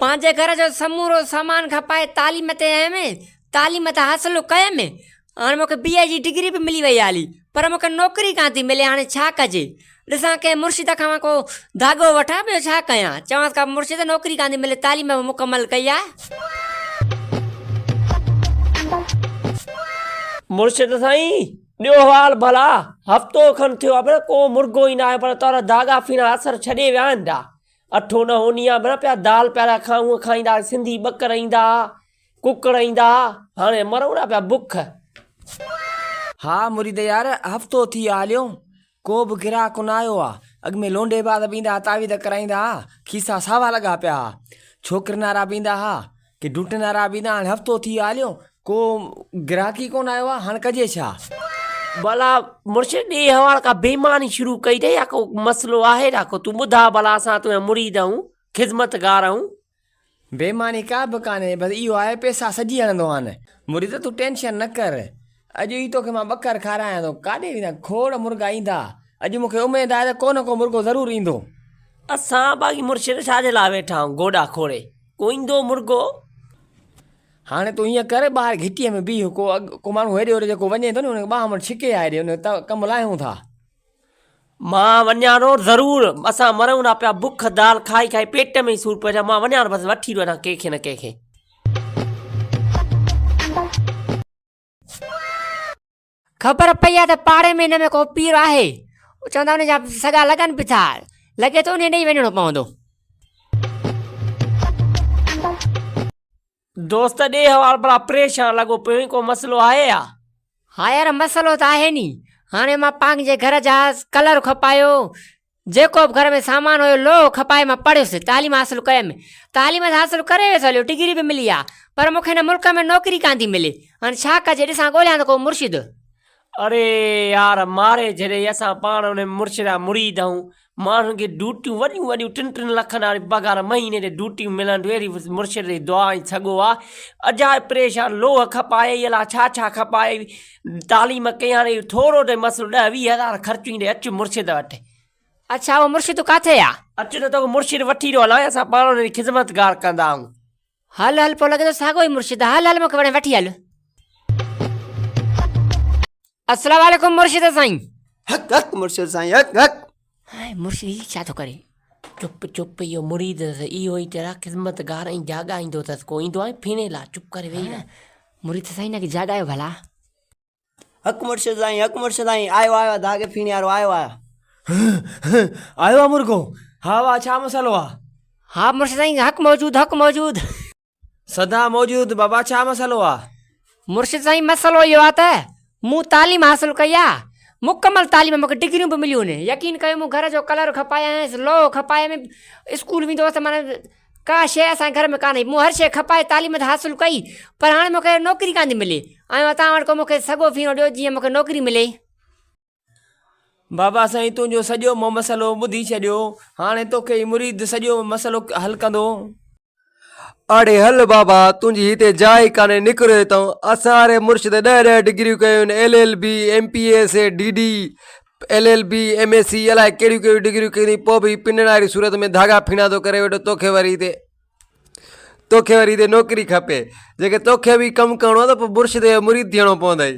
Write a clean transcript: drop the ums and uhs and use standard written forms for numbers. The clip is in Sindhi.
پنهنجي گهر جو سمورو سامان کپائي تعليم تي آيم، تعليم ته حاصل ڪيم، هاڻي مون کي بي اي جي ڊگري به ملي وئي آهي پر مون کي نوڪري ڪانه ٿي ملي هاڻي ڇا ڪجي؟ ڏسان ڪنهن مرشد کان مان ڪو ڌاڳو وٺان ٻيو ڇا ڪيان؟ چوانس ڪا مرشد نوڪري ڪانه ٿي ملي تعليم به مڪمل ڪئي آهي. مرشد سائين ڏيو حوال ڀلا، هفتو کن ٿيو آهي پر ڪو مرغو ئي ناهي پر تارا ڌاڳا ڦيڻا اثر ڇڏي ويا آهن ڏا. اٺو نه هوني آ ڀلا پيا دال پيارا کائون کائيندا سنڌي ٻڪر ايندا ها ڪڪڙ ايندا ها هاڻي مرون ٿا پيا بک. ها مريد يار هفتو ٿي ويو آ هليو ڪو به گراهڪ نه آيو آ اڳ ۾ لونڊي باز به ايندا ها تعويذ ڪرائيندا ها کيسا ساوا لڳا پيا ها ڇوڪرين وارا به ايندا ها ڪي ڊوٽن وارا به ايندا هاڻي هفتو ٿي ويو آ هليو ڪو گراهڪ ئي ڪونه آيو آ هاڻي ڪجي ڇا؟ ڀلا مرشد ڏي حوال ڪا بيماني شروع ڪئي اٿئي يا ڪو مسئلو آهي ڇا ڪو تون ٻڌاء ڀلا اسان تنهنجا مريد آهيون خدمتگار آهيون. بيماني ڪا به ڪانهي بس اهو آهي پئسا سڄي هڻندو آهن. مريد تون ٽينشن نه ڪر اڄ ئي توکي مان ٻڪر کارايان ٿو ڪاڏي ويندا کوڙ مرغا ايندا اڄ مونکي اميد آهي ته ڪو نه ڪو مرغو ضرور ايندو. اسان باقي مرشد ڇا جي لاء ويٺا آهيون گوڏا کوڙي ڪو ايندو مرغو. هاڻي تون ائين ڪر، ٻاهر گهٽيء ۾ بيهه، ڪو اڳ ڪو ماڻهو هيڏي هوڏي جيڪو وڃي ٿو ني، ان کي ٻانهن وٽ ڇڪي آء ڏي، ان جو ڪم لاهيون ٿا. مان وڃان ٿو ضرور، اسان مرون ٿا پيا بک دال کائي کائي پيٽ ۾ ئي سور پئجي ويو، مان وڃان ٿو بس وٺي ٿو اچان ڪنهن کي نه ڪنهن کي. خبر پئي آ ته پاڙي ۾ هن ۾ ڪو پير آهي. چوندا ان جا سڳا لڳن به ٿا. لڳي ٿو انهي ڏي وڃڻو پوندو. دوست ڏي حوال ڀلا پريشان لڳو پيو آهين ڪو مسئلو آهي يا؟ ها يار مسئلو ته آهي ني. هاڻي مان پنهنجي گهر جا ڪلر کپايو جيڪو به گهر ۾ سامان هيو لوهه کپائي مان پڙهيس، تعليم حاصل ڪيم. تعليم ته حاصل ڪري ويس هليو، ڊگري به ملي آ، پر مون کي هن ملڪ ۾ نوڪري ڪانه ٿي ملي. هاڻي ڇا ڪجي، ڏسان ڳولهيان ٿو ڪو مرشد. اڙي يار ماري ڇڏيئي، اسان پاڻ ان مرشد جا مريد آهيون. ماڻهن کي ڊيوٽيون وڏيون وڏيون ٽن ٽن لکن واري پگهار مهيني تي ڊيوٽيون ملن ٿيون، اهڙي مرشد جي دعا ۽ سڳو آ. اجائي پريشان، لوهه کپايئي الاء ڇا ڇا کپايئي، تعليم ڪئي هاڻي ٿورو ته مسئلو ڏهه ويهه هزار خرچ ايندي اچ مرشد وٽ. اڇا اهو مرشد ڪاٿي آ؟ اچ ته توکي مرشد وٺي ٿو هلان اسان پاڻ ان جي خدمتگار ڪندا آهيون. هل هل پوء لڳي ٿو ساڳو ئي مرشد آ هل هل مونکي وڻي وٺي هل. السلام عليڪم مرشد سائين. حق حق مرشد سائين حق حق. هاء مرشد هي ڇا ٿو ڪري. چپ چپ اهو مريد اٿس اهو ئي تيرا خدمتگار ۽ جاڳائيندو اٿس ڪو ايندو آهي ڦيڻي لا چپ ڪري ويهي رهه. مريد سائين هن کي جاڳايو ڀلا. حق مرشد سائين حق مرشد سائين آيو آيو ڌاڳي ڦيڻي وارو آيو آيو. آيو آ مرغو ها وا ڇا مسئلو آ. ها مرشد سائين حق موجود حق موجود. سدا موجود بابا ڇا مسئلو آ. مرشد سائين مسئلو اهو آ ته مون تعليم حاصل ڪئي آ مڪمل تعليم مونکي ڊگريون به مليون آهن يقين ڪيو مون گهر جو ڪلر کپايائينس لوهه کپايم اسڪول ويندو هوس ته معنيٰ ڪا شيء اسان جي گهر ۾ ڪانه هئي مون هر شيء کپائي تعليم ته حاصل ڪئي پر هاڻي مونکي نوڪري ڪانه ٿي ملي ۽ توهان وٽ ڪو مونکي سڳو ڦيڻو ڏيو جيئن مونکي نوڪري ملي. بابا سائين تنهنجو سڄو مون مسئلو ٻڌي ڇڏيو هاڻي توکي ئي مريد سڄو مسئلو حل ڪندو. اڙي هل بابا تنهنجي هتي جاء ئي ڪانهي نڪر هتان اسان واري مرشد ڏهه ڏهه ڊگريون ڪيون آهن L L B M P S D D L L B M S C الائي ڪهڙيون ڪهڙيون ڊگريون ڪيون اٿئي پوء به هي پنڻ واري صورت ۾ ڌاڳا ڦيڻا ٿو ڪري ويٺو توکي وري هتي توکي وري هتي نوڪري کپي جيڪي توکي به ڪم ڪرڻو آهي ته پوء مرشد جو مريد ٿيڻو پوندئي.